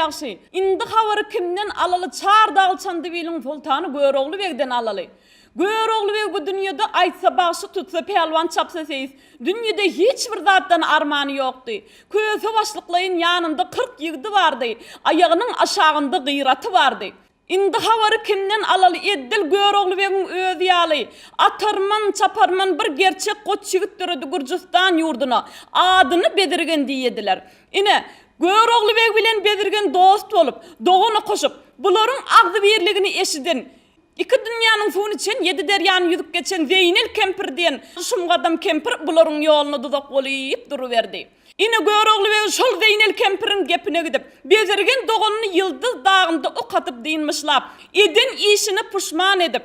ýagşy. Indi habary kimden alaly Çar dag Çandybiliň soltany Görogly begden alaly. Görogly beg bu dünýede aýtsa bagşy tutsa pälwan çapsa seýis. Dünýede hiç bir zatdan armany ýokdy. Köse başlyklaýyn ýanynda 40 ýigdi bardy. Aýagynyň aşagynda gyraty bardy. Indi habary kimden alaly eddil Görogly begiň özi ýaly atarman çaparman bir gerçek goç ýigit döredi Gürjüstan ýurduna. Adyny Bezirgen diýediler. Ine, Görogly beg bilen Bezirgen dost bolup, dogan okaşyp, bularyň agzybirligini eşiden, iki dünýäniň suwuny içen, ýedi derýany ýüzüp geçen Zeýnel kempir diýen şumgadam kempir bularyň ýoluna duzak bolyp duruberdi. Ine, Görogly beg şol Zeýnel kempiriň gepine gidip, Bezirgen doganyny Ýyldyz dagynda ok atyp dynmyşlap, eden işine puşman edip,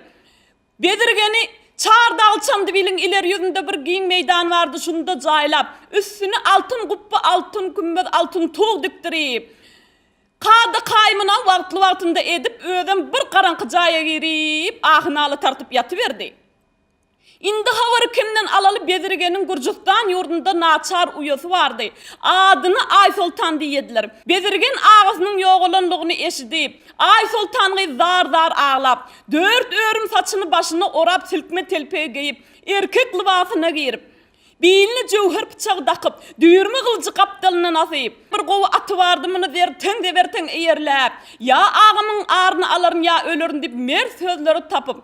Bezirgeni Çar dag Çandybiliň ileri ýüzünde bir giň meýdan bardy, şunda jaýlap, üstüne altyn gupba, altyn kümmez, altyn tug dikdirip, kada-kaýymyna wagtly-wagtynda edip, özem bir garaňky jaýa girip, ahy-nala tartyp ýatyberdi. Indi habary kimden alaly Bezirgeniň Gürjüstan ýurdunda naçar uýasy bardy. Adyny Aýsoltan diýediler. Bezirgen agasynyň ýogalanlygyny eşidip, Aýsoltan gyz zar-zar aglap, dört örüm saçyny başyna orap silkme telpegi geýip, erkek lybasyna girip, biline jöwher pyçagy dakyp, düýrme gylyjy gapdalyndan asyp, bir gowy aty bardy muny zerteň-zeberteň eýerläp, ýa agamyň aryny alaryn ýa ölerin diýip mert sözleri tapyp,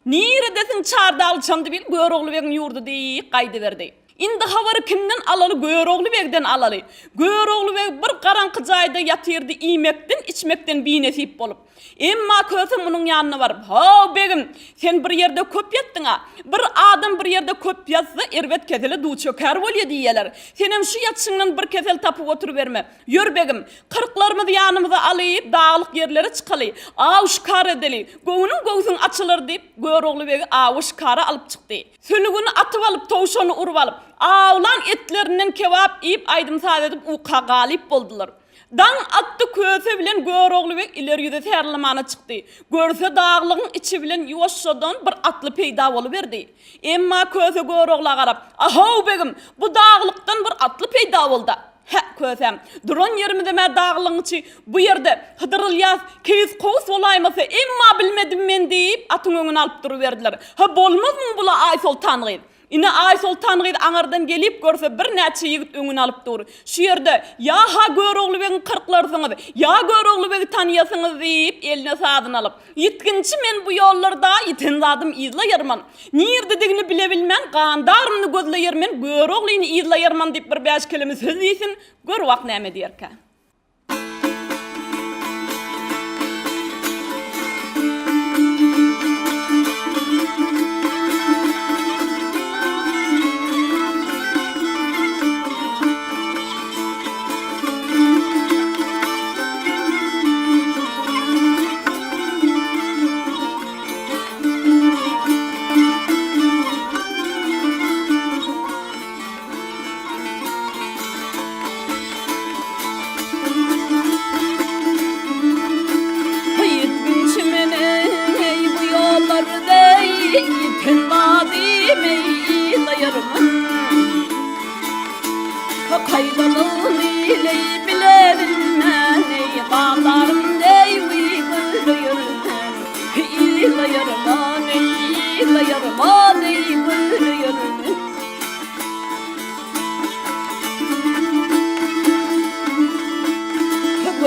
Niredesiň Çardagly Çandybil Görogly begiň ýurdy diýip gaýdyberdi. Indi habary kimden alaly Görogly begden alaly. Görogly beg bir garaňky jaýda ýatyrdy iýmekden içmekden binesip bolup. Emma Köse munuň ýanyna baryp, How begim, sen bir ýerde köp ýatdyň-a. Bir adam bir ýerde köp ýatsa erbet kesele duçökär bolýa diýýäler. Senem şu ýatyşyňdan bir kesel tapyp oturyberme. Ýör begim, kyrklarymyzy ýanymyza alyp, daglyk ýerlere çykaly, aw-şikar edeli, göwnüň-göwsüň açylar diýip, Görogly begi awa-şikara alyp çykdy. Sülgüni atyp alyp, towşany urup alyp, awlan etlerinden kebap iýip, aýdym-saz edip, uka galyp boldular. Daň atdy, Köse bilen Görogly beg ileri ýüze särlamana çykdy. Görse, daglygyň içi bilen ýuwaşjadan bir atly peýda boluberdi. Emma Köse Görogla garap, A-how, begim, bu daglykdan bir atly peýda boldy-a. Hä, kösäm, duran ýerimizem-ä daglygyň içi, bu ýerde Hydyr Ylýas keýis-kowus bolaýmasa, emma bilmedim men diýip, atyň öňüne alyp duruberdiler. Hä, bolmazmyň bula Aýsoltan gyz? Ine, Aýsoltan gyz aňardan gelip görse, birnäçe ýigit öňüne alyp dur. Şu ýerde, ýa-ha Görogly begiň kyrklarysyňyz, ýa Görogly begi tanyýasyňyz diýip, eline sazyny alyp. Ýitginçi men bu ýollarda ýiten zadym yzlaýarman. Nirdedigini bilebilmän gandarymny gözleýermen Göroglyny yzlaýarman diýip bir bäş keleme söz diýsin, gör wah näme diýerkä.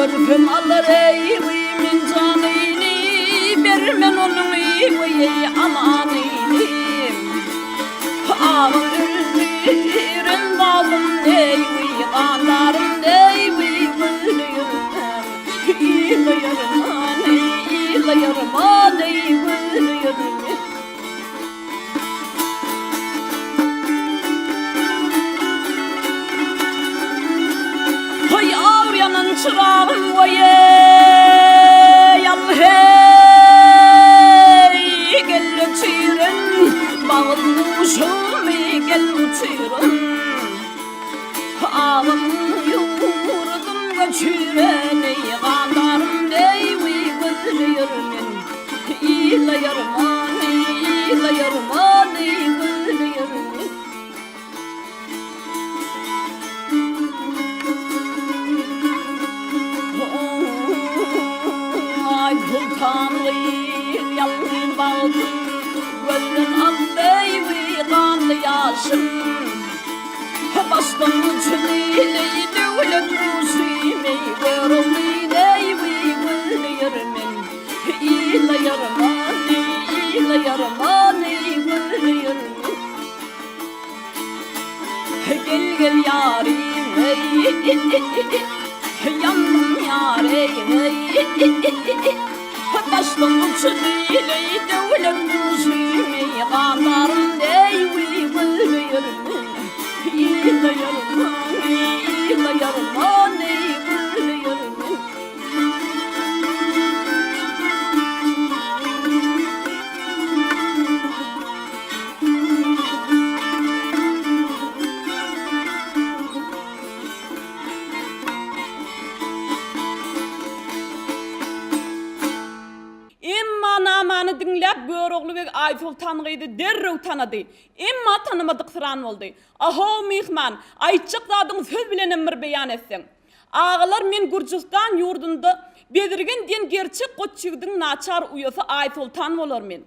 Görsem alar eý men janyny bermen onuň eý amanyny Agam öldüren zalym eý gandarym eý gülýürmen Ýylaýarman ýylaýarman eý gülýürmen Hoý awr ýanan çyragym weý al heý gel öçürin Bagt guşumy gel uçuryn Agam ýurdum göçüren eý gandarym deý wiý gözleýär men Ýylaýarman ýylaýarman eý gözleýär men ýaşym. Başdan uçuny döwlet guşy meý Görogly deý güleýär men. Ýylaýar many, ýylaýar many güleýär men. Gel gel ýarym eý, ýandym ýar eý, Başdan uçdy eý döwlet guşy meý Ganarym deý güleýär men. Ýylaýar many, ýylaýar many güleýär men. Emma namany diňläp Görogly beg Aýsoltan gyzy derrew tanady. Emma tanamadyksyran boldy. Ahow, myhman, aýtjak zadyňy söz bilenem bir beýan etseň. Agalar men Gürjüstan ýurdunda Bezirgen diýen gerçek goç ýigidiň naçar uýasy Aýsoltan bolar men.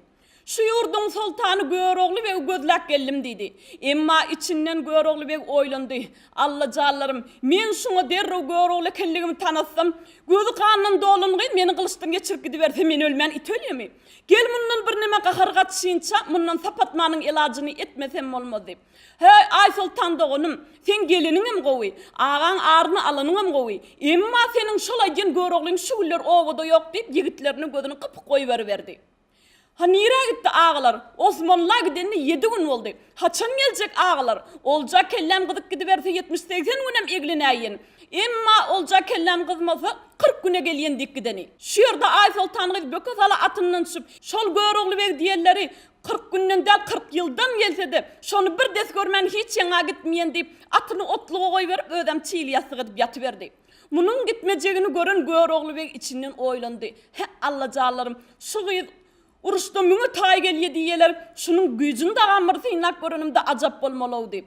Şu ýurduň soltany Görogly begi gözläp geldim diýdi. Emma içinden Görogly beg oýlandy, Alla janlarym, men şuňa derrew Görogly ekenligimi tanatsam, gözi gandan dolan gyz meni gylyçdan geçirip gidiberse men ölmän it ölýemi? Gel mundan birneme gahar gaçyşynça mundan sap atmanyň elajyny etmesem bolmaz diýip. Häý, Aýsoltan doganym, seň geleniňem gowy, agaň aryny alanyňam gowy. Emma seniň şol aýdýan Göroglyň şu günler obada ýok diýip ýigitleriniň gözüni gypyk goýberiberdi. Ha nirä gitdi agalar? Osmanla gidenine ýedi gün boldy. Haçan geljek agalar? Olja kelläm gyzyp gidiberse ýetmiş-segsen günem eglenäýen. Emma olja kelläm gyzmasa, 40 güne gelýän diýip gideni. Şu ýerde Aýsoltan gyz böke sala atyndan düşüp, şol Görogly beg diýenleri 40 günden däl, 40 ýyldan gelse-de, şony bir des görmän hiç ýaňa gitmeýän diýip, atyny otluga goýberip, özem çili ýassyk edip ýatyberdi. Munuň gitmejegini gören Görogly beg içinden oýlandy, Hä, allajanlarym, şu gyz uruşda müňe taý gelýä diýýäler, şunuň güýjüni dagam bir synlap görenimde ajap bolmaly-ow diýip.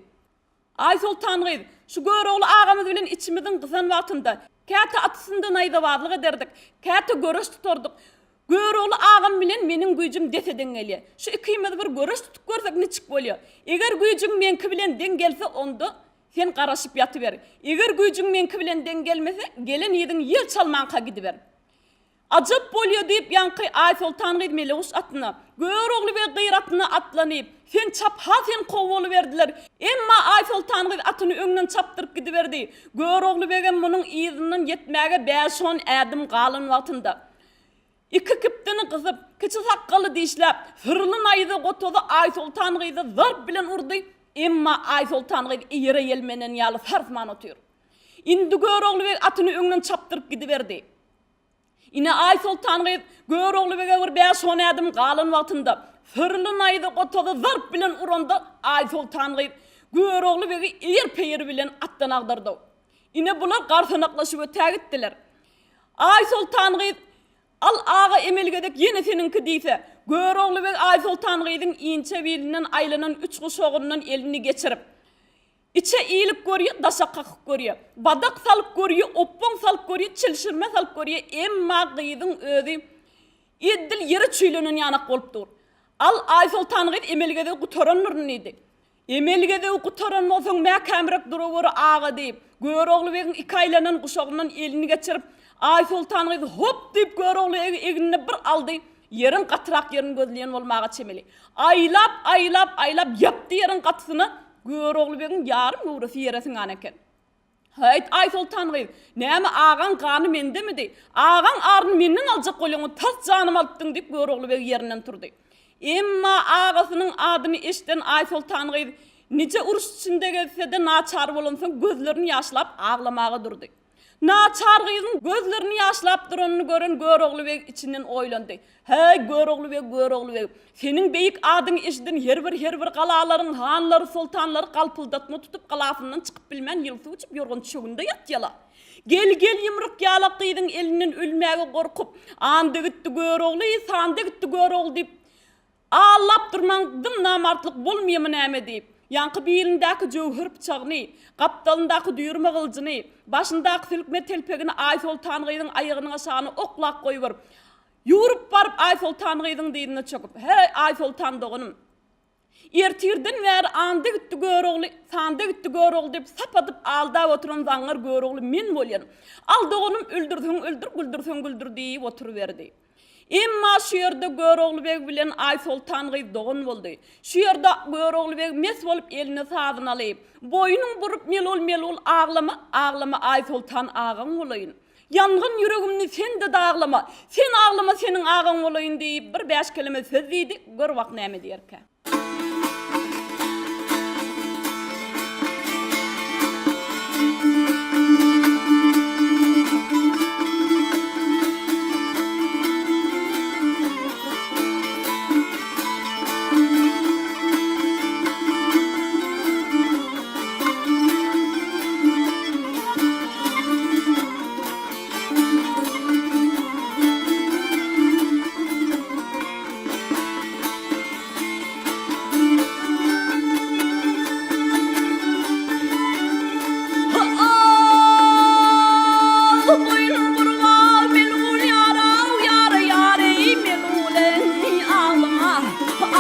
Aýsoltan gyz, şu Görogly agamyz bilen içimiziň gyzan wagtynda, käte at üstünde naýzabazlyk ederdik, käte göreş tutardyk. Görogly agam bilen meniň güýjüm dese-deň gelýä. Şu ikimiz bir göreş tutup görsek niçik bolýa? Eger güýjüň meňki bilen deň gelse, onda Sen garaşyp ýatyber. Eger güýjüň meňki bilen deň gelmese, gelen yzyň ýel çalmanka gidiber. Ajap bolýa diýip, ýaňky Aýsoltan gyz Meleguş atyna, Görogly beg gyr atyna atlanyp, sen çap ha sen kow boluberdiler. Emma Aýsoltan gyz atyny öňden çapdyryp gidiberdi. Görogly begem munuň yzyndan ýetmäge bäş-on ädim galan wagtynda. Iki kibtini gysyp, kiçi sakgaly dişläp, syrly naýza gotazy Aýsoltan gyza zarp bilen urdy, emma Aýsoltan gyz ýere ýelmenen ýaly sarsman otyr. Indi Görogly beg atyny öňden çapdyryp gidiberdi. Ine Aýsoltan gyz Görogly bege bir bäş-on ädim galan wagtynda, syrly naýza gotazy zarp bilen uranda Aýsoltan gyz Görogly begi eýer-peýeri bilen atdan agdardy. Ine bular garsanaklaşyp ötägitdiler. Aýsoltan gyz, Al aga emel gezek ýene seniňki diýse, Görogly beg Aýsoltan gyzyň inçe bilinden aýlanan üç guşagyndan elini geçirip, içe iýlip görýär, daşa kakyp görýär, badak salyp görýär, opbaň salyp görýär, çilşirme salyp görýär, emma gyzyň özi edil ýere çüýlenen ýanak bolup dur. Al Aýsoltan gyz emel gezegi gutarandyryn diýdi. Emel gezegi gutaran bolsaň mäkämräk duraweri aga diýip, Görogly begiň iki aýlanan guşagyndan elini geçirip, Aýsoltan gyz hop diýip Görogly begi egnine bir aldy, ýeriň gatyrak ýerini gözleýän bolmaga çemeli. Aýlap, aýlap, aýlap ýapdy ýeriň gatysyna, Görogly begiň ýarym göwresi ýere siňen eken. Häýt, Aýsoltan gyz, näme agaň gany mendemidi? Agaň aryny menden aljak bolýaňmy, tas janymy alypdyň diýip Görogly beg ýerinden turdy. Emma agasynyň adyny eşiden Aýsoltan gyz nije uruş içinde gezse-de naçar bolansoň gözlerini ýaşlap aglamaga durdy. Naçar gyzyň gözlerini ýaşlap duranyny gören Görogly beg içinden oýlandy. Häý, Görogly beg, Görogly beg, seniň beýik adyňy eşiden her bir, her bir galalaryň hanlary, soltanlary galpyldatma tutup galasyndan çykyp bilmän ýyl suw içip ýorgan-düşeginde ýatýala. Gel, gel ýumruk ýalak gyzyň elinden ölmäge gorkup, Anda gitdi Görogly, sanda gitdi Görogly diýip, Allap durmaň dym namartlyk bolmyýamy näme diýip, ýaňky bilindäki jöwher pyçagyny, gapdalyndaky düýrme gylyjyny, başyndaky silkme telpegini Aýsoltan gyzyň aýagynyň aşagyna oklap goýberip, ýüwrüp baryp Aýsoltan gyzyň dyzyna çöküp, Häý, Aýsoltan doganym! Ertirden bäri anda gitdi Görogly, sanda gitdi Görogly diýip sap atyp aldap oturan zaňňar Görogly men bolýan. Al doganym öldürseň öldür, güldürseň güldür diýip oturyberdi. Emma şu ýerde Görogly beg bilen Aýsoltan gyz dogan boldy. Şu ýerde Görogly beg mes bolup eline sazyny alyp, boýnuň burup melul-melul aglama, aglama Aýsoltan agaň bolaýyn. Ýangyn ýüregimni sen-de daglama, sen aglama seniň agaň bolaýyn diýip bir bäş keleme söz diýdi, gör bak näme diýerkä.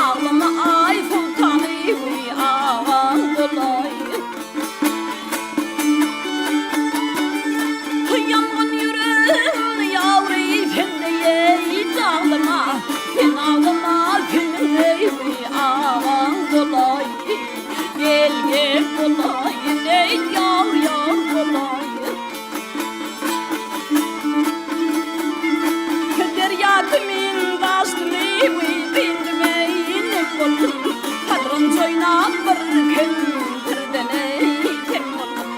Aglama aý soltany agaň bolaýyn. Ýangyn ýüregim ýawry sende eý daglama, sen aglama seniň eý agaň bolaýyn. Gel gel bolaýyn eý ýar ýar bolaýyn. Derýa kimin daşdymy dyndymy nem boldum. Sadrynç oýnap bir kempirden eý kem boldum.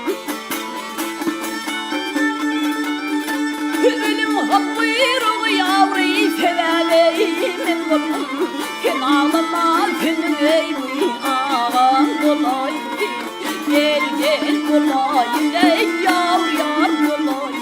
Ölüm hak buýrugy ýawry sebäbi men boldum. Sen aglama seniň eý agaň bolaýyn. Gel gel bolaýyn eý ýar ýar bolaýyn.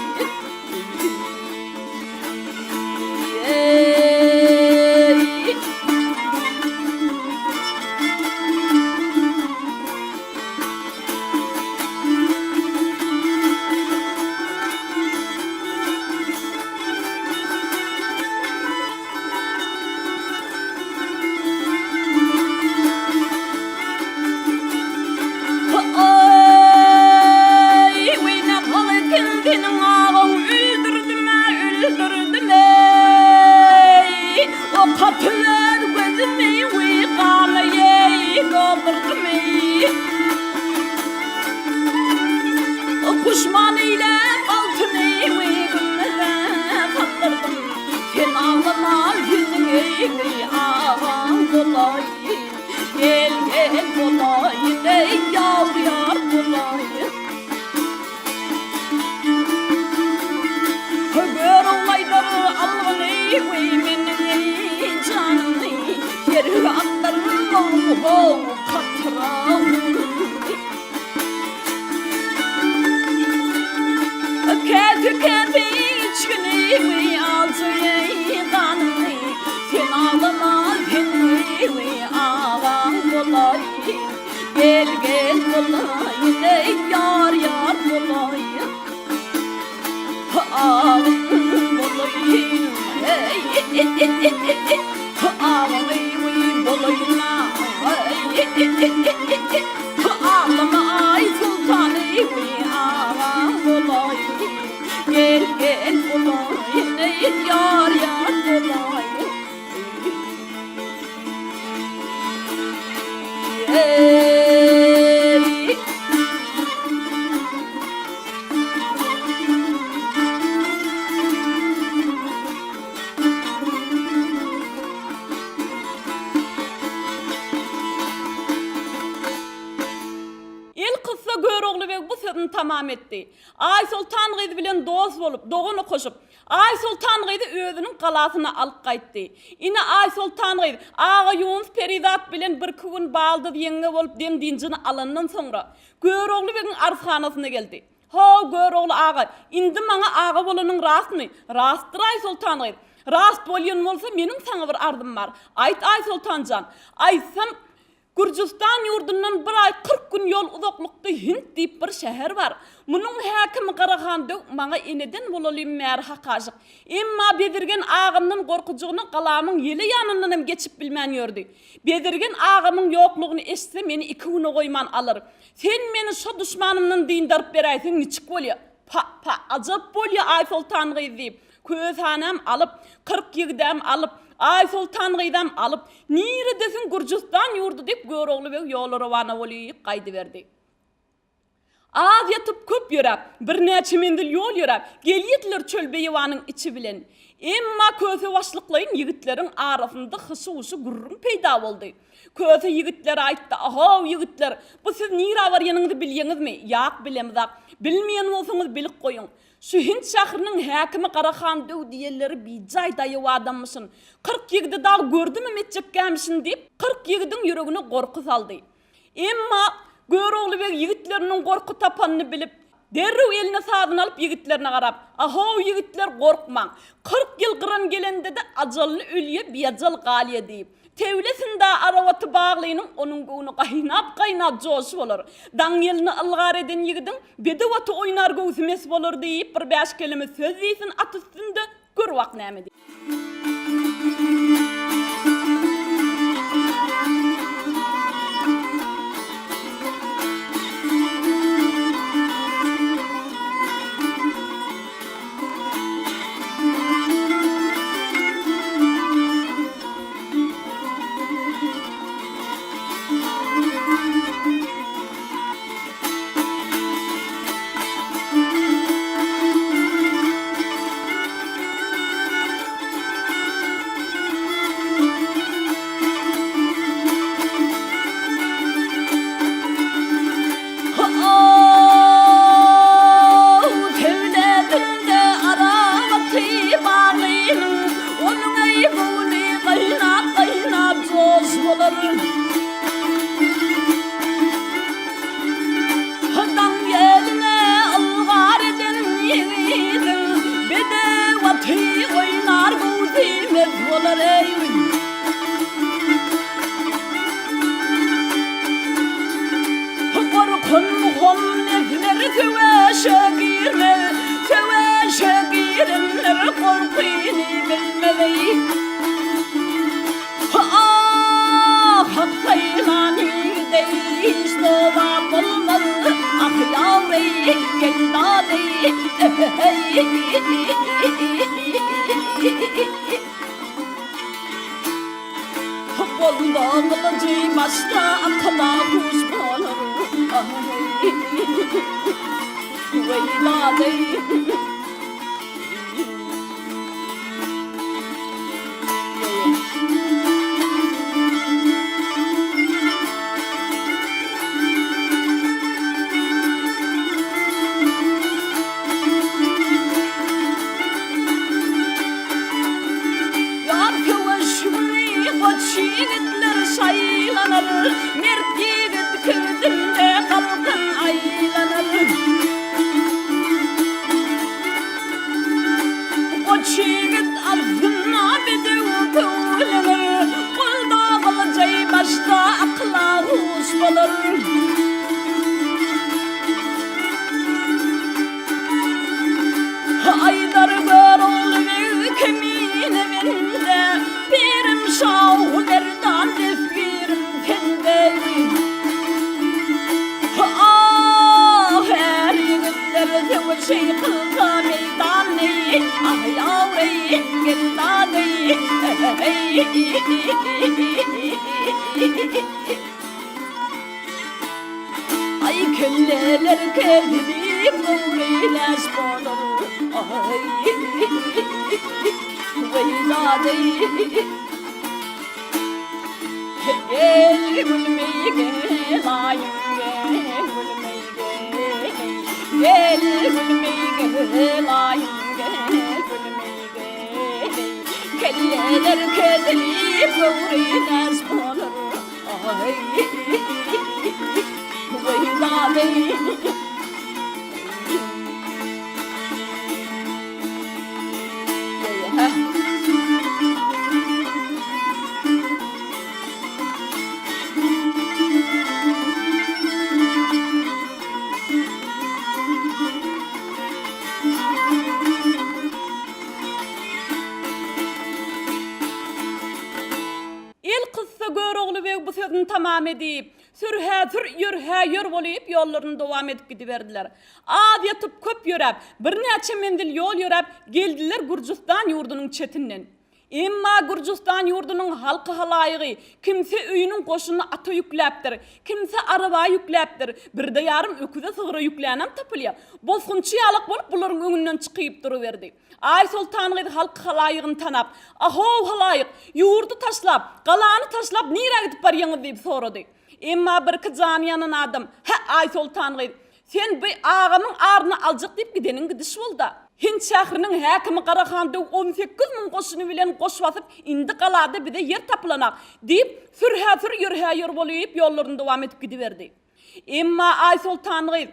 Aý, weýnahaly kim seniň agaň öldürdim-ä, öldürdim-eý. Ok atyp öz gözümi, wiý, gana eý, doldurdym-eý. Puşman eýläp altyny, wiý, gümmeze saldyrdym. Sen aglama, seniň eý, wiý, agaň bolaýyn. Gel, gel bolaýyn, eý, ýar, ýar bolaýyn. Görogly aýdar, algyny, weý, meniň, eý, janymy, Ýerge atdyrmaň, how, katra hununy. Käsi-käsi içgini, weý, alja, eý, ganymy, Sen aglama, sen, weý, agaň bolaýyn. Gel, gel bolaýyn, eý, ýar, ýar bolaýyn. Agaň bolaýyn, eý, agaň, eý, bolaýyn, eý. Aglama, aý soltan, eý, agaň bolaýyn. Gel, gel bolaýyn, eý, ýar, ýar bolaýyn. Elkyssa Görogly beg bu sözüni tamam etdi. Aýsoltan gyz bilen dost bolup, dogan okaşyp, Aýsoltan gyzy özüniň galasyna alyp gaýtdy. Ine, Aýsoltan gyz Agaýunus perizat bilen birki gün baldyz ýeňňe bolup dem-dynjyny alandan soňra, Görogly begiň arzhanasyna geldi. How, Görogly aga, indi maňa aga bolanyň rastmy? Rastdyr, Aýsoltan gyz. Rast bolýan bolsa, meniň saňa bir arzym bar. Aýt, Aýsoltan jan. Aýtsam. Gürjüstan ýurdundan bir aý 40 gün ýol uzaklykda Hint diýip bir şäher bar. Munuň häkimi Garahan döw maňa eneden bolalym bäri hakaşyk. Emma Bezirgen agamdan gorkujygyna galamyň ýele ýanyndan hem geçip bilmän ýördi. Bezirgen agamyň ýoklugyny eşitse meni iki güne goýman alar. Sen meni şo duşmanymdan dyndaryp beräýseň niçik bolýa? Pa, pa, ajap bolýa Aýsoltan gyz diýip, Kösanam alyp, 40 ýigidem alyp, Aýsoltan gyzam alyp, niredesiň Gürjüstan ýurdy diýip Görogly beg ýola rowana bolyp gaýdyberdi. Az ýatyp, köp ýöräp, birnäçe menzil ýol ýöräp, gelýärdiler çöl-beýewanyň içi bilen. Emma Köse başlyklaýyn ýigitleriň arasynda hyşy-wyşy gürrüň peýda boldy. Köse ýigitlere aýtdy, Ahow, ýigitler, bu siz nirä barýanyňyzy bilýäňizmi? Ýak, bilemzak. Bilmeýän bolsaňyz bilip goýuň. Şu hint şähriniň häkimi Garahan döw diýenleri bijaý daýaw adammyşyn. 40 ýigidi dagy gördümem etjekkämişin diýip, 40 ýigidiň ýüregine gorky saldy. Emma Görogly beg ýigitleriniň gorky tapanyny bilip, derrew eline sazyny alyp ýigitlerine garap, Ahow ýigitler gorkmaň! 40 ýyl gyran gelende-de ajally ölýe, biajal galýa diýip, tewlesin-dä arabaty baglynyň onuň göwni gaýnap-gaýnap joş bolar. Daň ýelini ylgar eden ýigidiň bedew aty oýnar göwsi mes bolar diýip, bir bäş keleme söz diýsin at üstünde, Gör wak näme diýýär. Hydaň ýeline ylgar eden ýigidiň Bedew aty oýnar göwsi mes bolar eý. Gorkan muhammetler söweşe girmez, Söweşe girenler gorkyny bilmez eý. Ah, hak saýlan ýigide hiç dowam bolmaz, Ah, ýar-eý, gel dad-eý, eh-heý. Golda gylyjy, başda akyla huş bolar, Ah-eý, weý dad-eý. Ýar söweş güni goç ýigitler şaýlanar, Mert ýigit kürdünde galkan aýlanar. Goç ýigit altyna bedew köwlener, Golda gylyjy, başda akyla huş bolar. Aýdar Görogly beg kemine bende, Pirim şahu merdan destgirim sende. Ah, är ýigitler söweşi kylsa meýdany, Ah, ýar-eý, gel dad-eý, Aý, kelleler kesilip, gowry läş bolar, Aý, weý dad-eý. Gel gülmeý gel aýym gel gülmeý gel Gel gülmeý gel aýym gel gülmeý gel Kelleler kesilip göwri näz bolar Aý weý dadeý. tamam edip, sür-hä-sür, ýör-hä-ýör bolup ýollaryny dowam edip gidiberdiler. Az ýatyp, köp ýöräp, birnäçe menzil ýol ýöräp, geldiler Gürjüstan ýurdunyň çetinden. Emma Gürjüstan ýurdunyň halky-halaýygy kimse öýüniň goşuny ata ýükläpdir, kimse araba ýükläpdir, birde-ýarym öküze-sygra ýüklänem tapylýar. Bosgunçy ýalak bolup bularyň öňünden çykyp duruberdi. Aýsoltan gyz halky-halaýygyny tanap, A-how, halaýyk, ýurdy taşlap, galany taşlap nirä gidip barýaňyz diýip sorady. Emma birki jany ýanan adam, Hä, Aýsoltan gyz, sen bi agamyň aryny aljak diýip gideniň gidiş bolda. Hint şähriniň häkimi Garahan döw 18 müň goşuny bilen goş basyp, indi galada bize ýer tapylanak, diýip, sür-hä-sür, ýör-hä-ýör bolup, ýollaryny dowam edip gidiberdi. Emma Aýsoltan gyz,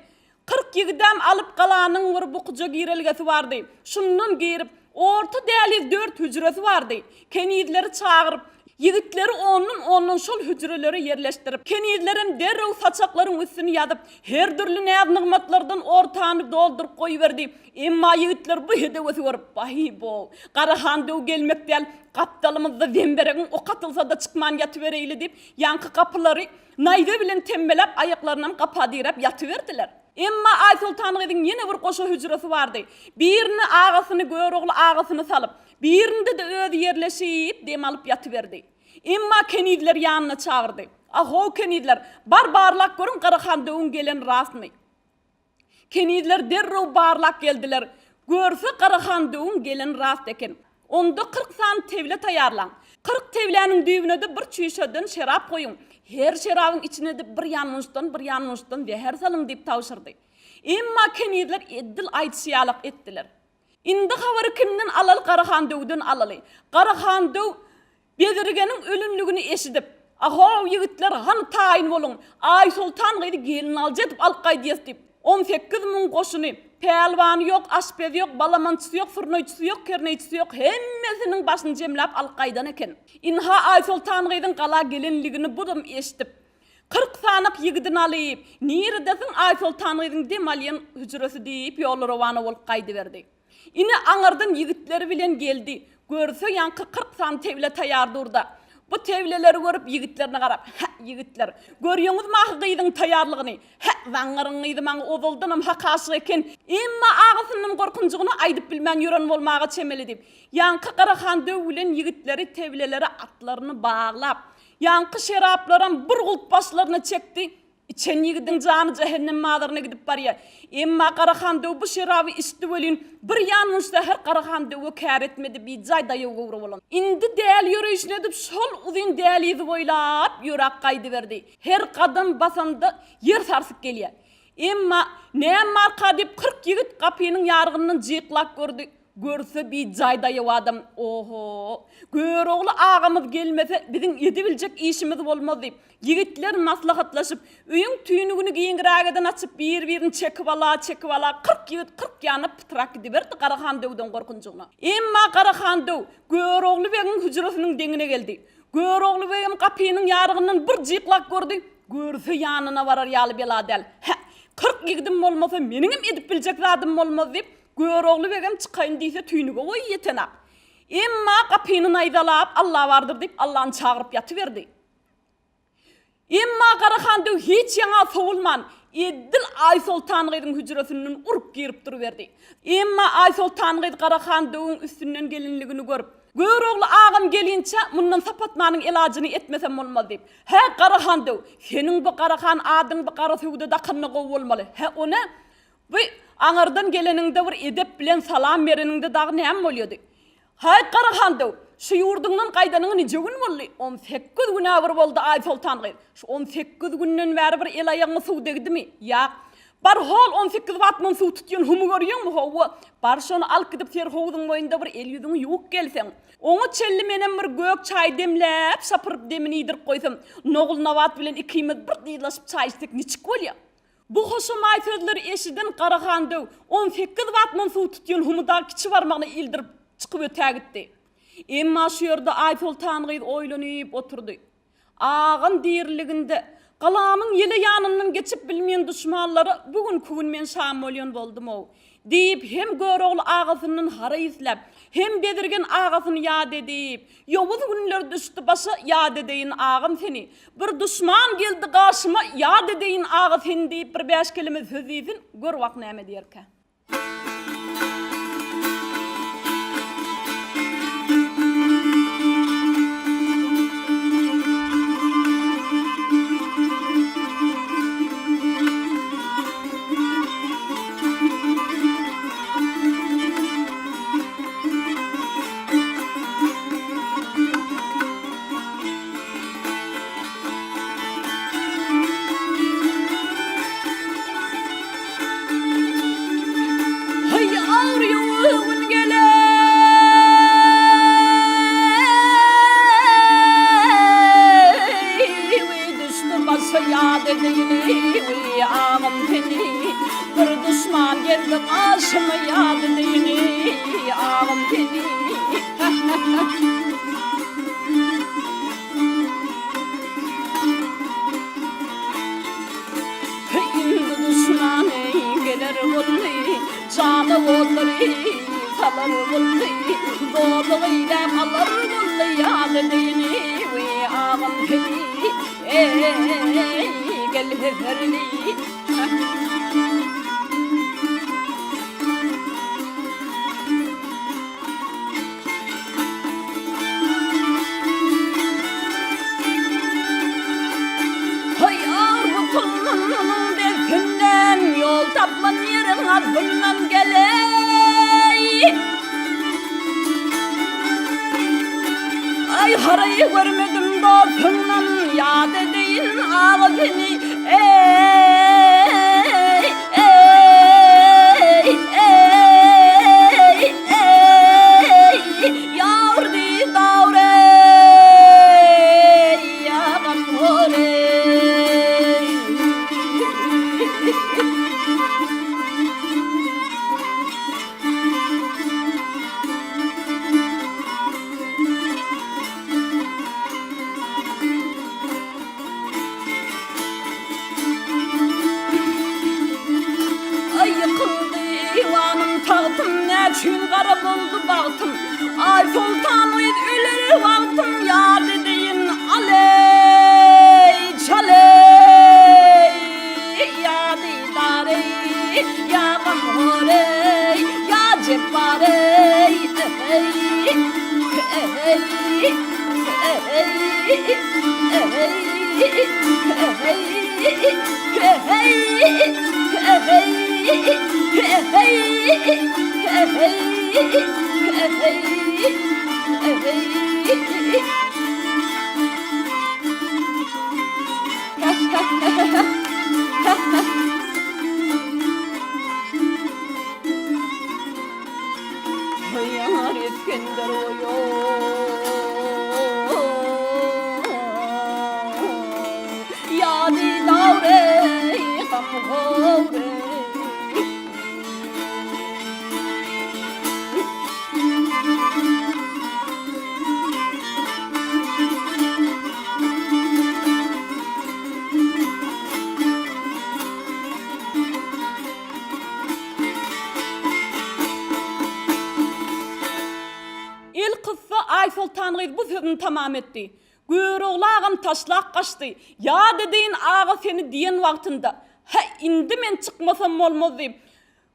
40 ýigidem alyp galanyň bir bukuja girelgesi bardy. Şundan girip, orta däliz dört hüjresi bardy. Kenizleri çagyryp, ýigitleri ondan-ondan şol hüjrelere ýerleşdirip, kenizlerem derrew saçaklaryň üstüni ýazyp, her dürli näz-nygmatlardan ortany dolduryp goýberdi. Emma ýigitler bu hedewesi görüp, Baý-bow, Garahan döw gelmek däl, gapdalymyzda zemberegiň ok atylsa-da çykman ýatybereýli diýip, ýaňky gapylary Naýza bilen temmeläp, aýaklarynam gapa diräp ýatyberdiler. Emma Aýsoltan gyzyň ýene bir goşa hüjresi bardy. Birine agasyny, Görogly agasyny salyp, birinde-de özi ýerleşip, dem alyp ýatyberdi. Emma kenizleri ýanyna çagyrdy. A-how, kenizler, bar barlap görüň, Garahan döwüň geleni rastmy? Kenizler derrew barlap geldiler. Görse, Garahan döwüň geleni rast eken. Onda 40 sany teble taýýarlaň. 40 tebläniň düýbüne-de bir çüýşeden şerap goýuň. Her şerabyň içine-de bir ýanmunçdan, bir ýanmunçdan zäher salyň diýip tabşyrdy. Emma kenizler edil aýdyşy ýalak etdiler. Indi habary kimden alaly Garahan döwden alaly. Garahan döw Bezirgeniň ölünligini eşidip, A-how, ýigitler, hany taýyn boluň, Aýsoltan gyzy gelinaljy edip alyp gaýdýas diýip, 18 müň goşuny, pälwany ýok, aşpezi ýok, balamançysy ýok, surnaýçysy ýok, kerneýçisi ýok, hemmesiniň başyny jemläp alyp gaýdan eken. Ynha, Aýsoltan gyzyň gala gelenligini budam eşidip, 40 sanak ýigidini alyp, Niredesiň Aýsoltan gyzyň dem alýan hüjresi diýip, ýola rowana bolup gaýdyberdi. Ine, aňyrdan ýigitleri bilen geldi. Görse, ýaňky 40 sany teble taýýar dur-da. Bu tebleleri görüp, ýigitlerine garap, Hä, ýigitler, görýäňizmi ahy gyzyň taýýarlygyny? Hä, zaňňaryň gyzy maňa ozaldanam hak aşyk eken. Emma agasyndan gorkunjygyny aýdyp bilmän ýören bolmaga çemeli diýip, ýaňky Garahan döw bilen ýigitleri teblelere atlaryny baglap, ýaňky şeraplaram bir gulp başlaryna çekdi. Içen ýigidiň jany jähennem mazaryna gidip barýar. Emma Garahan döw bu şeraby içdi welin, bir ýanmyş zäher Garahan döwe kär etmedi, bijaý daýaw göwre bolan. Indi däli ýöreýşini edip, şol uzyn dälizi boýlap, ýöräp gaýdyberdi. Her gadam basanda ýer sarsyp gelýär. Emma, näme barka diýip, 40 ýigit gapynyň ýarygyndan jyklap gördi. Görse bijaý daýaw adam, Oho, Görogly agamyz gelmese, biziň edibiljek işimiz bolmaz diýip, ýigitler maslahatlaşyp, öýüň tüýnügini giňrägeden açyp, bir-birini çekip ala, çekip ala, 40 ýigit 40 ýana pytrak gidiberdi Garahan döwden gorkunjygyna. Emma Garahan döw Görogly begiň hüjresiniň deňine geldi. Görogly begem gapynyň ýarygyndan bir jyklap gördi, görse ýanyna barar ýaly bela däl. Hä, 40 ýigidim bolmasa, meniňem edip biljek zadym bolmaz diýip, Görogly begem çykaýyn diýse tüýnüge boýy ýetenak. Emma gapyny naýzalap, Alla bardyr diýip, Allany çagyryp ýatyberdi. Emma Garahan döw hiç ýaňa sowulman, edil Aýsoltan gyzyň hüjresinden urup girip duruberdi. Emma Aýsoltan gyz Garahan döwüň üstünden gelinligini görüp, Görogly agam gelinçä, mundan sapatmanyň elajyny etmesem bolmaz diýip, Hä, Garahan döw, seniň bu Garahan adyň bu gara söwde dakanyna gowy bolmaly. Hä, o nä? Bu aňyrdan geleniňde bir edep bilen salam bereniňde dagy näme bolýady? Haý, Garahan döw, şu ýurduňdan gaýdanyňa nije gün boldy? 18 gün-ä bir boldy, Aýsoltan gyz. Şu 18 günden bäri bir el-aýagyňa suw degdimi? Ýak. Bar, hol 18 batman suw tutýan humy görýäňmi? Hawa. Bar, şony alyp gidip serhowzuň boýunda bir el-ýüzüňi ýuwup gelseň. Oňa çenli menem bir gök çaý demläp, şapyryp demini iýdirip goýsam, Nogulnabat bilen ikimiz bir dyzlaşyp çaý içsek niçik bolýa? Bu hoşamaý sözleri eşiden Garahan döw 18 batman suw tutýan humy dag kiçi barmagyna ildirip çykyp ötägitdi. Emma şu ýerde Aýsoltan gyz oýlanyp oturdy. Agam diriliginde galamyň ýele ýanyndan geçip bilmeýän duşmanlara bu günki gün men şam bolýan boldum-ow, diýip, hem Görogly agasyndan haraý isläp, Hem bezirgen agasyny ýat edip, Ýowuz günler düşdi başa, ýat edeýin agam seni. Bir duşman geldi gaşyma, ýat edeýin aga seni diýip bir bäş keleme söz diýsin, gör wah näme diýerkä. Haý agyr gün geler Düşdi başa ýat edeýin agam seni Bir duşman geldi gaşyma ýat edeýin agam seni Indi duşmany geler boldy, Jana otlary salar boldy, Zorluk eýläp alar boldy, Ýaly deýni we agam seni, Eý, gel heserli. Haýar gutulmanyň destinden, Ýol tapman ýeriň astyndan geleý. Aý haraý görmedim dostuňdan, Ýat edeýin aga seni, eý, eý, eý, eý. Ýar didar eý, ýa gamhor eý. Aý ýykyldy eýwanym tagtym Näçün gara boldy bagtym Aýsoltan gyz öler wagtym Ýat edeýin al-eý, çal-eý Ýa didar eý, ýa gamhor eý Ýa jepbar eý, eý, eý, eý, eý. Ýar Isgender oýo. Ýa didar eý, gamhor eý. Elkyssa Aýsoltan gyz bu sözüni tamam etdi. Görogly agam taşlap gaçdy. Ýat edeýin aga seni diýen wagtynda, Hä, indi men çykmasam bolmaz diýip,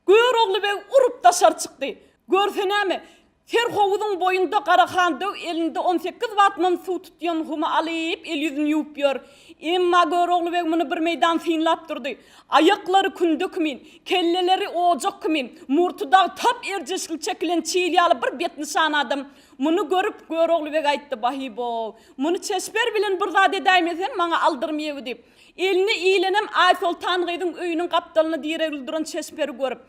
Görogly beg urup daşary çykdy. Görse näme, Serhowuzyň boýunda Garahan döw elinde on sekiz batman suw tutýan humy alyp, el-ýüzüni ýuwup ýör. Emma Görogly beg muny bir meýdan synlap durdy. Aýaklary künde kimin, kelleleri ojak kimin, murty dagy tap erjeşli çekilen çil ýaly bir betnyşan adam. Muny görüp, Görogly beg aýtdy, Bahybow, muny çeşber bilen bir zat edäýmesem, maňa aldyrmyýewi diýip. Eline ilenem Aýsoltan gyzyň öýüniň gapdalynda diregli duran çeşmeri görüp,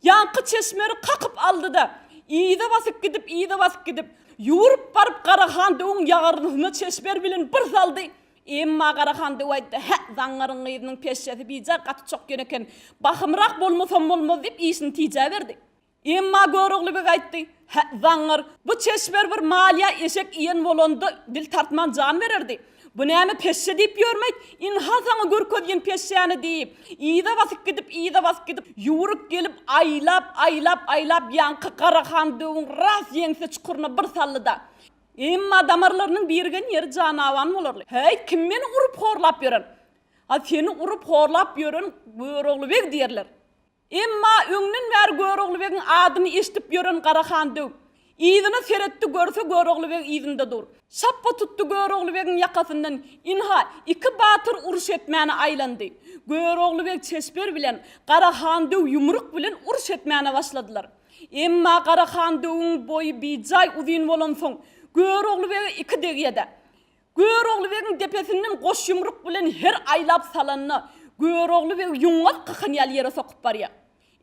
Ýaňky çeşmeri kakyp aldy-da, yza basyp gidip, yza basyp gidip, ýüwrüp baryp Garahan döwüň ýagyrnysyna çeşmer bilen bir saldy. Emma Garahan döw aýtdy, Hä, zaňňaryň gyzynyň peşşesi bijaý gaty çokýan eken. Bahymrak bolmasam bolmaz diýip, işini tijäberdi. Emma Görogly beg aýtdy, Hä, zaňňar, bu çeşmer bir mal ýa eşek iýen bolanda dil tartman jan bererdi. Bu näme peşşe diýip ýörmäýt, ynha saňa görkezýän peşşäni diýip, yza basyp gidip, yza basyp gidip, ýüwrüp gelip, aýlap, aýlap, aýlap ýaňky Garahan döwüň ras ýeňse çukuryna bir saldy-da. Emma damarlarynyň birigen ýeri janawan bolarly. Häý, kim meni urup horlap ýören? A seni urup horlap ýören Görogly beg diýerler. Emma öňden bäri Görogly begiň adyny eşidip ýören Garahan döw, yzyna seretdi, görse Görogly beg yzynda dur. Şapba tutdy Görogly begiň ýakasyndan, ynha, iki batyr uruş etmäne aýlandy. Görogly beg çeşber bilen, Garahan döw ýumruk bilen uruş etmäne başladylar. Emma Garahan döwüň boýy bijaý uzyn bolansoň, Görogly bege iki degýä-de. Görogly begiň depesinden goş ýumruk bilen her aýlap salanda, Görogly beg ýuňňat kakan ýaly ýere sokup barýar.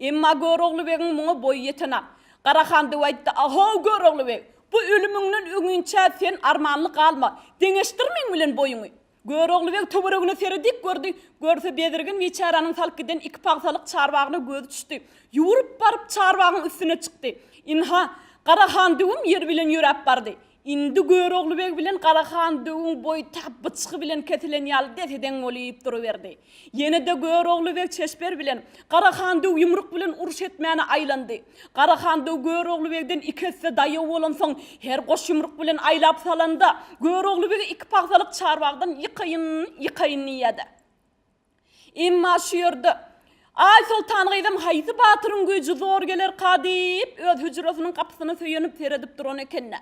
Emma Görogly begiň muňa boýy ýetenak. Garahan döw aýtdy, Ahow, Görogly beg, bu ölümiňden öňinçä sen armanly galma, deňeşdir meň bilen boýuňy. Görogly beg töweregine seredip gördi, görse bezirgen biçäräniň salyp giden iki pagsalyk çarbagyna gözi düşdi. Ýüwrüp baryp çarbagyň üstüne çykdy. Ynha, Garahan döwüm ýer bilen ýöräp bardy. Indi Görogly beg bilen Garahan döwüň boýy tap byçgy bilen kesilen ýaly dese-deň bolýyp duruberdi. Ýene-de Görogly beg çeşber bilen, Garahan döw ýumruk bilen uruş etmäne aýlandy. Garahan döw Görogly begden iki esse daýaw bolansoň, her goş ýumruk bilen aýlap salanda, Görogly begi iki pagsalyk çarbagdan ýykaýyn, ýykaýyn diýýär-de. Emma şu ýerde, Aýsoltan gyzam haýsy batyryň güýji zor gelerka diýip, öz hüjresiniň gapysyna söýenip seredip duran eken-dä.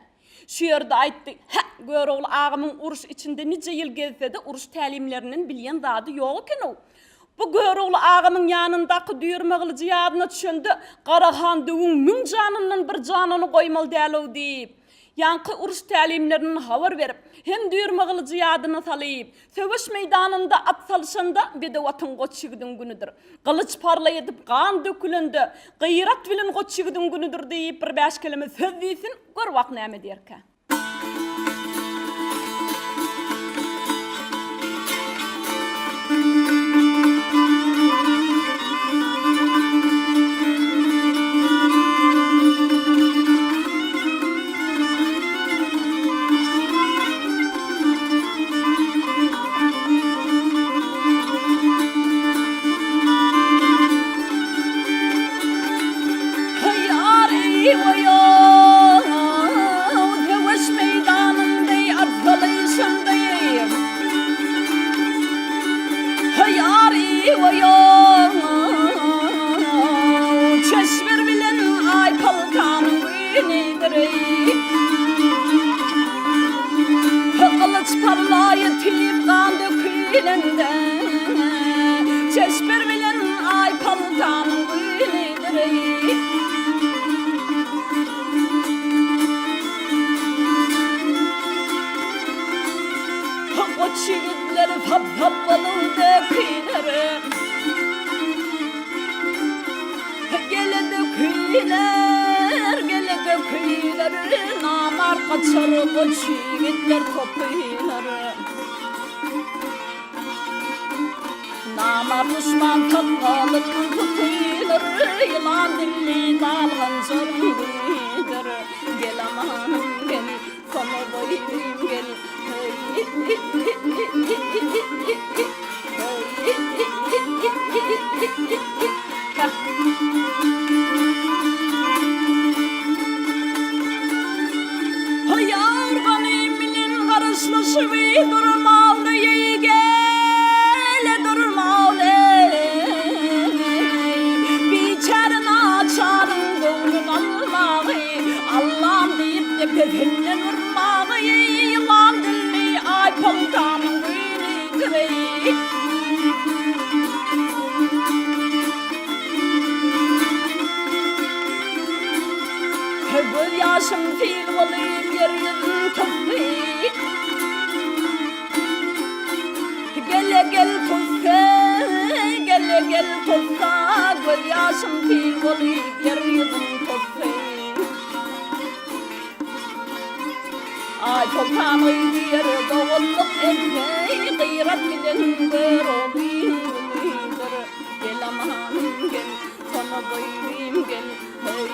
Şu ýerde aýtdy, Hä, Görogly agamyň uruş içinde nije ýyl gezse-de, uruş tälimlerinden bilýän zady ýok eken-ow. Bu Görogly agamyň ýanyndaky düýrme gylyjy ýadyna düşende, Garahan döwüň müň janyndan bir janyny goýmaly däl-ow diýip, ýaňky uruş tälimlerinden habar berip, hem düýrme gylyjy ýadyna salyp, Söweş meýdanynda at salyşanda bedew atyň goç ýigidiň günüdir. Gylyç parlaý edip gan dökülende, gyrat bilen goç ýigidiň günüdir diýip bir bäş keleme söz diýsin, gör wah näme diýerkä. Çeşmer bilen Aýpaltanyň günidir-eý. Gylyç parlaýy tüýüp gan dökülende, Çeşmer bilen Aýpaltanyň günidir-eý. Goç ýigitler sap-sap bolup döküler. Gele döküler, gele döküler, Namart gaçar, goç ýigitler topylar. Namart duşman sakgalyn tutylar, Ýylan dilli dal hanjaryn güýder. Gel amanym gel, sona boýum gel, Ýar ganym bilen garyşlyşyby durmaly gele durmaly Biçäre naçaryň göwnün almagy Allam diýip depesinden urmagy Ýylan dilli Aýpaltanyň güýlüdir-eý. Göz ýaşym sil bolup ýer ýüzün tutdy. Gele gel tutsa, gele gel tutsa, göz ýaşym sil bolup ýer ýüzün tutdy. Aýsoltan gyzy ýere doganlyk etse, Gyrat bilen Göroglyň gülidir. Gel amanym gel, sona boýlym gel, Heý.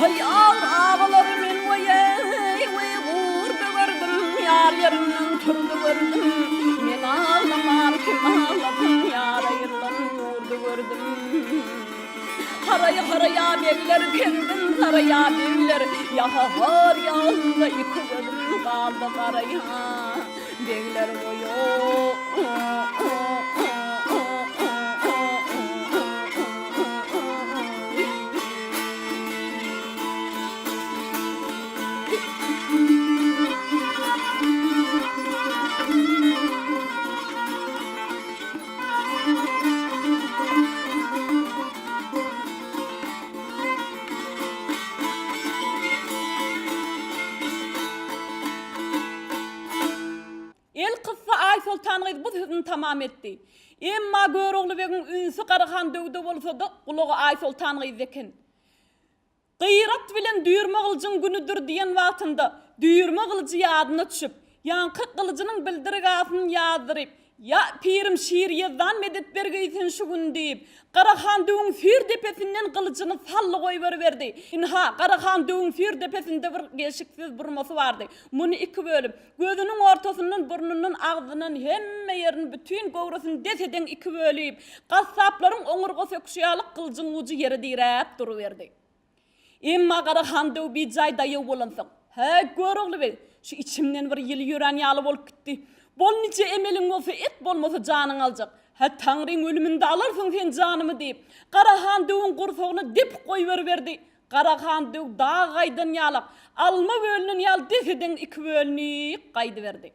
Haý agyr agalary men weý weý gurdy gördüm ýar ýerinden turdy gördüm men aglaman kim aglasyn ýar aýrylan ýurdy gördüm Haraý haraýa begler kerwen saraýa begler ýahar ýagynda iki gözüm galdy garaýa begler oýo. Elkyssa Aýsoltan gyz bu sözüni tamam etdi. Emma Görogly begiň ünsi Garahan döwde bolsa-da, gulagy Aýsoltan gyzda eken. Gyrat bilen düýrme gylyjyň günüdir diýen wagtynda düýrme gylyjy ýadyna düşüp, ýaňky gylyjynyň bildirgasyny ýazdyryp, Ýa, pirim Şir Ýezdan medet bergeý sen şu gün diýip, Garahan döwüň süýr depesinden gylyjyny saldy goýberiberdi. Ynha, Garahan döwüň süýr depesinde bir gelşiksiz burmasy bardy. Muny iki bölüp, gözüniň ortasyndan, burnundan, agzyndan, hemme ýerini, bütin göwresini dese-deň iki bölüp, Gassaplaryň oňurga söküşi ýaly gylyjyň ujy ýere diräp duruberdi. Emma Gara han döw bijaý daýaw bolansoň, Häý, Görogly beg, şu içimden bir ýyly ýörän ýaly bolup gitdi. Bol nije emeliň bolsa et, bolmasa janyňy aljak. Hä, Taňryň ölüminde alarsyň sen janymy diýip, Gara han döwüň gursagyna depip goýberiberdi. Gara han döw dag gaýdan ýalak, alma bölünen ýaly dese-deň iki bölünip gaýdyberdi.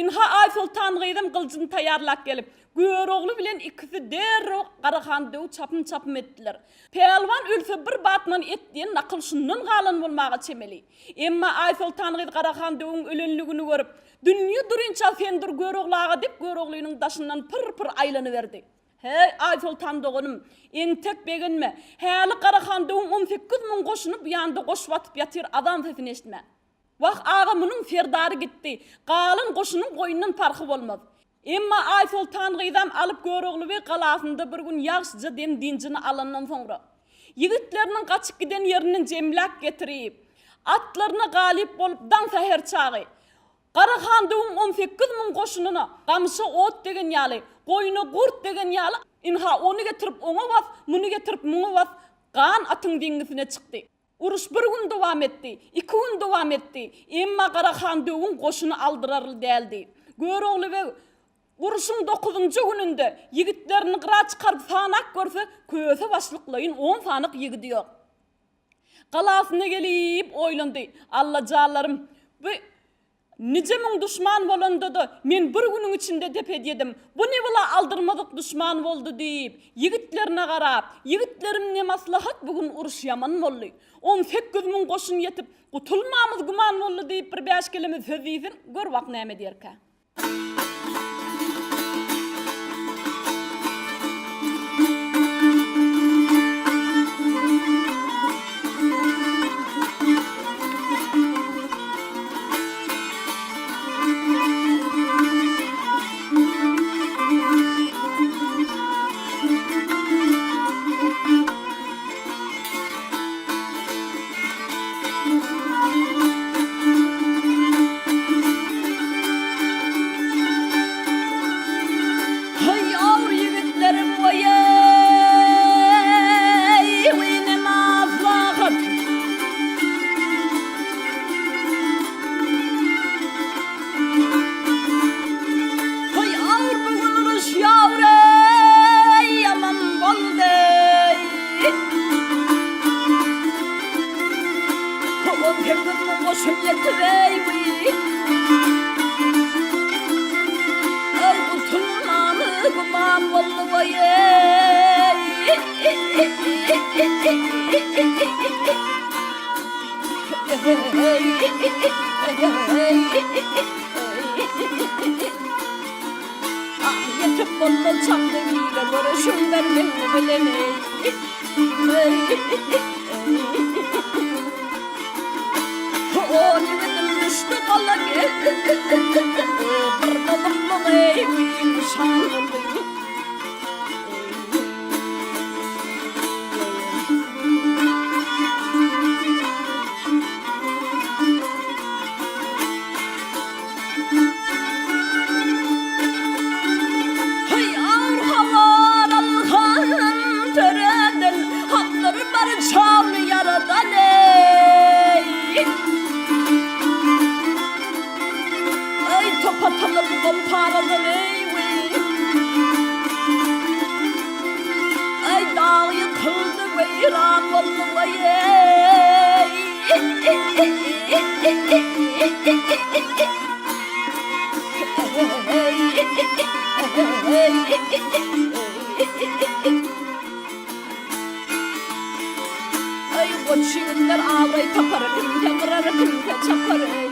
Ynha, Aýsoltan gyzam gylyjyny taýýarlap gelip, Görogly bilen ikisi derrew Garahan döwi çapym-çapym etdiler. Pälwan ölse bir batman et diýen nakyl şundan galan bolmaga çemeli. Emma Aýsoltan gyz Garahan döwüň ölenligini görüp, Dünýe durynça sen dur Görogly aga diýip Göroglynyň daşyndan pyr-pyr aýlanyberdi. Häý, Aýsoltan doganym, entek begenme. Häli Garahan döwüň 18 müň goşuny bu ýanda goş batyp ýatyr azan sesini eşitmän. Wah, aga, munuň serdary gitdi. Galan goşunyň goýundan parhy bolmaz. Emma Aýsoltan gyzam alyp Görogly beg galasynda bir gün ýagşyja dem-dynjyny alandan soňra, ýigitleriniň gaçyp giden ýerinden jemläp getirip, atlaryna galyp bolup daň säher çagy Gara han döwüň 18 müň goşunyna gamyşa ot degen ýaly, goýuna gurt degen ýaly, ynha, ony getirip oňa bas, muny getirip muňa bas, gan atyň deňňisine çykdy. Uruş bir gün dowam etdi, iki gün dowam etdi. Emma Gara han döwüň goşuny aldyrarly däldi. Görogly beg urşuň dokuzynjy gününde ýigitlerini gyra çykaryp sanap görse, köse başlyklaýyn on sanyk ýigidi ýok. Galasyna gelip oýlandy, Alla janlarym, bu Nije müň duşman bolanda-da, men bir günüň içinde dep edýedim. Bu nebala aldyrmadyk duşman boldy diýip, ýigitlerine garap, Ýigitlerim ne maslahat bu gün uruş ýaman boldy. 18 müň goşun ýetip, gutulmamyz güman boldy diýip bir bäş keleme söz diýsin, gör bak näme diýerkä. Haý awr ýigitlerim waýeý wiý ne maslahat. Haý awr bu gün uruş ýawreý ýaman boldy. 18 müň goşun ýetibeý wiý. Aý gutulmamy güman boldy waýeý. Ah ýetip bolmaz çakdy bile göreşiň ber meňli bilen eý. On ýigidim düşdi gala gel bir gyzyklyk eý nyşan boldy. Eý, goç ýigitler abraý tapar, kimse gyrar, kimse çapar, eý.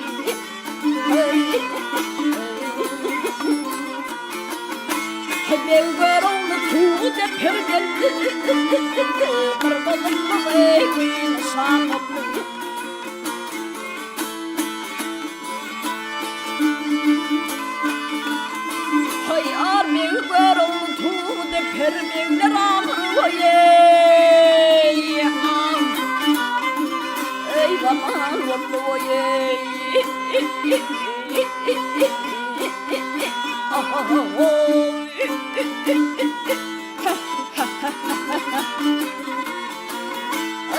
Beg Görogly tugy deper geldi, Bir gyzyllyk eý, nyşan boldy. Haýar begi Görogly tugy deper begler ahyr eý, Eý, zaman boldy oý-eý.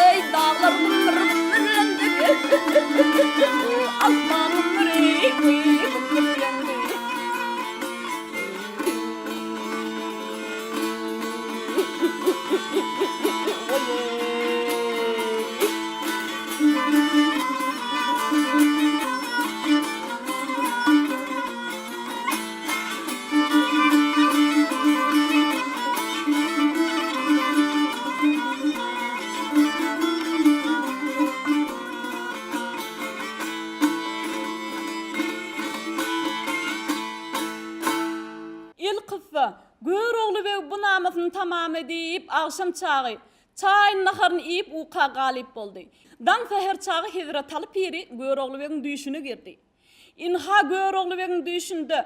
Eý, daglar gümmür-gümmürlendi, Asman gümmüri gümmürlendi. Elkyssa, Görogly beg bu namasyny tamam edip, agşam çagy, çaýyny-naharyny iýip uka galyp boldy. Daň säher çagy Hezretaly piri Görogly begiň düýşüne girdi. Ynha, Görogly begiň düýşünde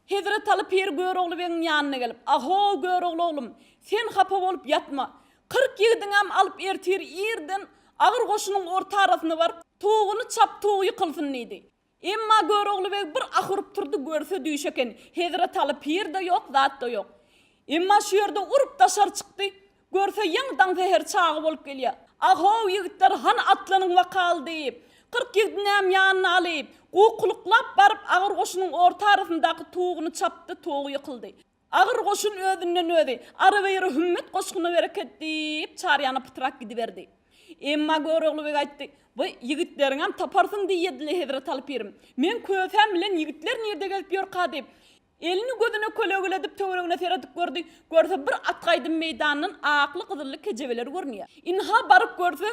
Hezretaly pir Görogly begiň ýanyna gelip, A-how, Görogly oglum, sen hapa bolup ýatma. 40 ýigidiňem alyp ertir irden agyr goşunyň orta arasyna baryp, tuguny çap, tug ýykylsyn diýdi. Emma Görogly beg bir ah urup turdy, görse düýş eken, Hezretaly pir-de ýok, zat-da ýok. Emma şu ýerde urup daşary çykdy, görse ýaňy daň säher çagy bolup gelýär. A-how, ýigitler, hany atlanyň wakaly diýip, 40 ýigdinäm ýanyna alyp, gukulyklap baryp agyr goşunyň orta arasyndaky tuguny çapdy, tugy ýykyldy. Agyr goşun özünden özi, Arabeyre hümmet goşguna bereket diýip, çar ýana pytrak gidiberdi. Emma Görogly beg aýtdy, Bu ýigitleriňem taparsyň diýýedi-le Hezretaly pirim. Meň kösäm bilen ýigitler nirde gezip ýörka diýip, elini gözüne kölegeledip töweregine seredip gördi. Görse bir at gaýdym meýdandan akly-gyzylly kejebeler görünýär. Ynha baryp görse,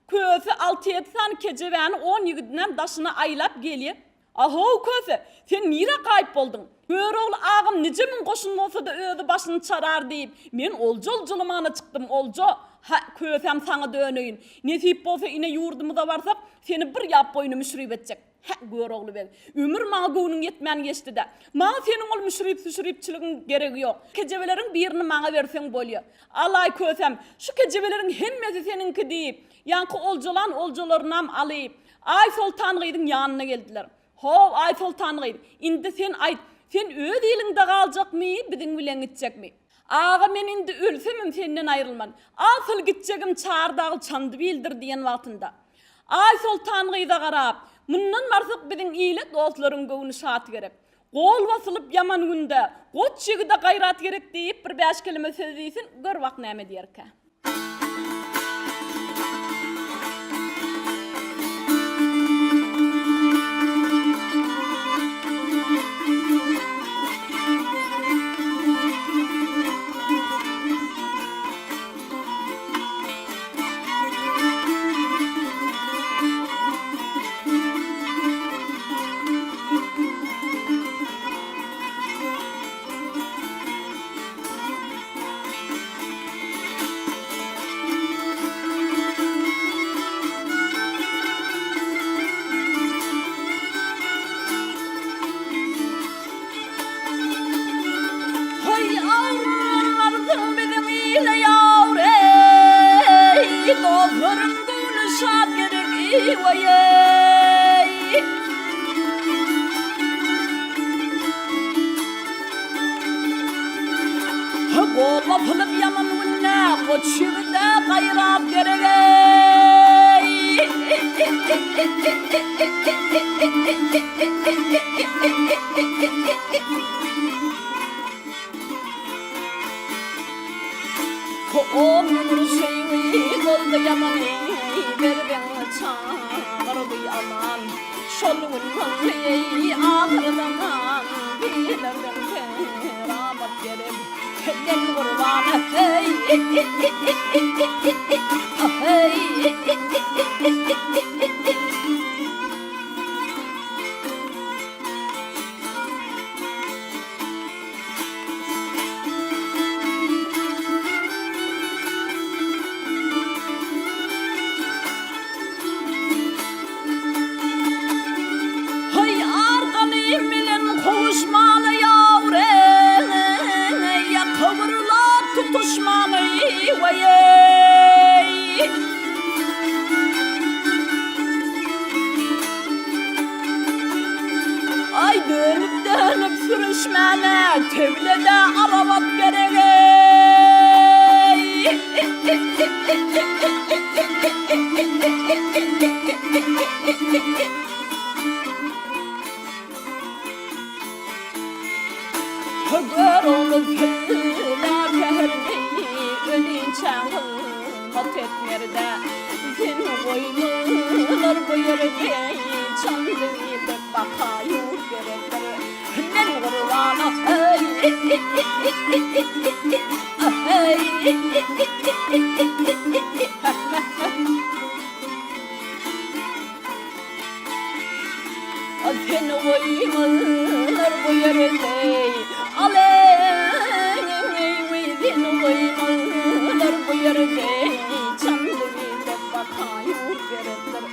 Köse alty-ýedi sany kejebäni on ýigidinem daşyna aýlap gelýär. A-how, Köse, sen nirä gaýyp bolduň? Görogly agam nije müň goşun bolsa-da özi başyny çarar diýip, men olja oljalamana çykdym, olja. Hä, Kösäm saňa döneýin. Nesip bolsa ine ýurdumyza barsak, seni bir ýap boýuna müşrip etjek. Hä, Görogly beg, ömür maňa göwnüň ýetmän geçdi-dä. Maňa seniň ol müşrip-süşripçiligiň geregi ýok. Kejebeleriň birini maňa berseň bolýa. Alaý, Kösäm, şu kejebeleriň hemmesi seniňki diýip, ýaňky oljalan oljalarynam alyp, Aýsoltan gyzyň ýanyna geldiler. How, Aýsoltan gyz, indi sen aýt, sen öz iliňde galjakmy, biziň bilen gitjekmi? Aga, men indi ölsemem senden aýrylman. Asyl gitjegim Çardag Çandybildir diýen wagtynda. Aýsoltan gyza garap, Mundan barsak biziň ile dostlaryň göwni şat gerek. Gol basylyp ýaman günde, goç ýigide gaýrat gerek diýip, bir bäş keleme söz diýsin, gör bak näme diýerkä. Heý, awranarsyň biziň ile ýar, eý, Dostlaryň göwni şat gerek, eý-weý-eý. Gol basylyp ýaman günde, goç ýigide gaýrat gerek, eý. Ho-o, müň şeýwi boldy ýaman, eý. Berdiň çagyrdy aman. Şol gün boldy eý ahyr zaman, Diýlerden keramat gerek. Men gurban heý heý. Haý arganym bilen gowuşmaly ýawreň, Ýaka gurlap tutuşmaly weý-eý. Aý dönüp-dönüp sürüşmäne tewle-de arabat gereg-eý. Görogly sylap säherdi, Ölinçäň hyzmat etmerde. Seni goýmalar bu ýerde, Çandybilde baka ýurt gerekdir. Men gurban aheý, aheý. Seni goýmazlar bu ýerde, Aleý, seni goýmazlar bu ýerde, Çandybilde baka ýurt gerekdir.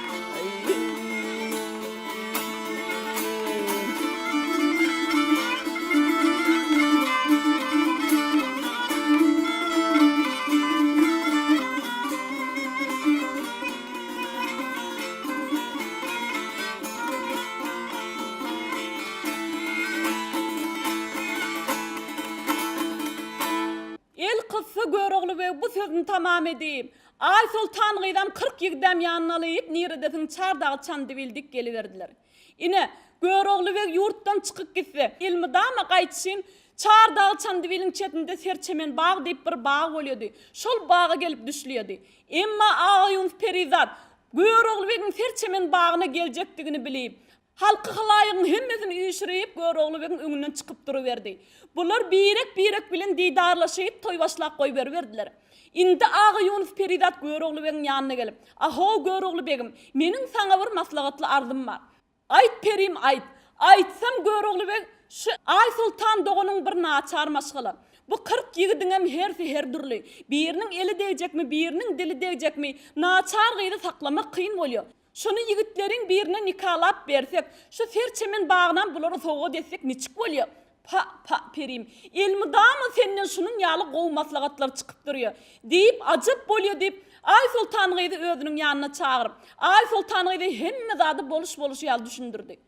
Elkyssa Görogly beg bu sözüni tamam edip, Aýsoltan gyzam 40 ýigidem ýanyna alyp, niredesiň Çardagy Çandybil dik geliberdiler. Ine, Görogly beg ýurtdan çykyp gitse, elmydama gaýtşyn Çardagy Çandybiliň çetinde Serçemen bag diýip bir bag bolýady. Şol baga gelip düşleýärdi. Emma Agaýunus perizat Görogly begiň Serçemen bagyna geljekdigini bilip, halky-halaýygyň hemmesini üýşürip, Görogly begiň öňünden çykyp duruberdi. Bular birek-birek bilen didarlaşyp, toý başlap goýberiberdiler. Indi Agaýunus perizat Görogly begiň ýanyna gelip, A-how, Görogly begim, meniň saňa bir maslahatly arzym bar. Aýt, perim, aýt. Aýtsam, Görogly beg, şu Aýsoltan doganyň bir naçar maşgala. Bu 40 ýigidiňem hersi her dürli. Biriniň eli degjekmi, biriniň dili degjekmi, naçar gyzy saklamak kyn bolýa. Şony ýigitleriň birine nikalap bersek, şu ser çemen bagynam bulara sowgat etsek niçik bolýa? Pa, pa, perim, elmydama senden şunuň ýaly gowy maslahatlar çykyp durýa. Diýip, ajap bolýa diýip, Aýsoltan gyzy özüniň ýanyna çagyryp, Aýsoltan gyzy hemme zady boluş-boluşy ýaly düşündirdi.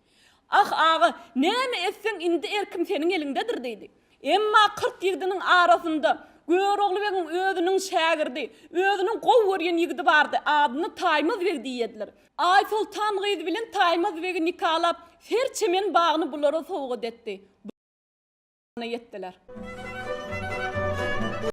Ah, aga, näme etseň indi erkim seniň eliňdedir diýdi. Emma 40 ýigdiniň arasynda Görogly begiň özüniň şägirdi, özüniň gowy görýän ýigidi bardy, adyny Taýmaz beg diýýediler. Aýsoltan gyz bilen Taýmaz begi nikalap, ser çemen bagyny bulara sowgat etdi. Bu ýetdiler.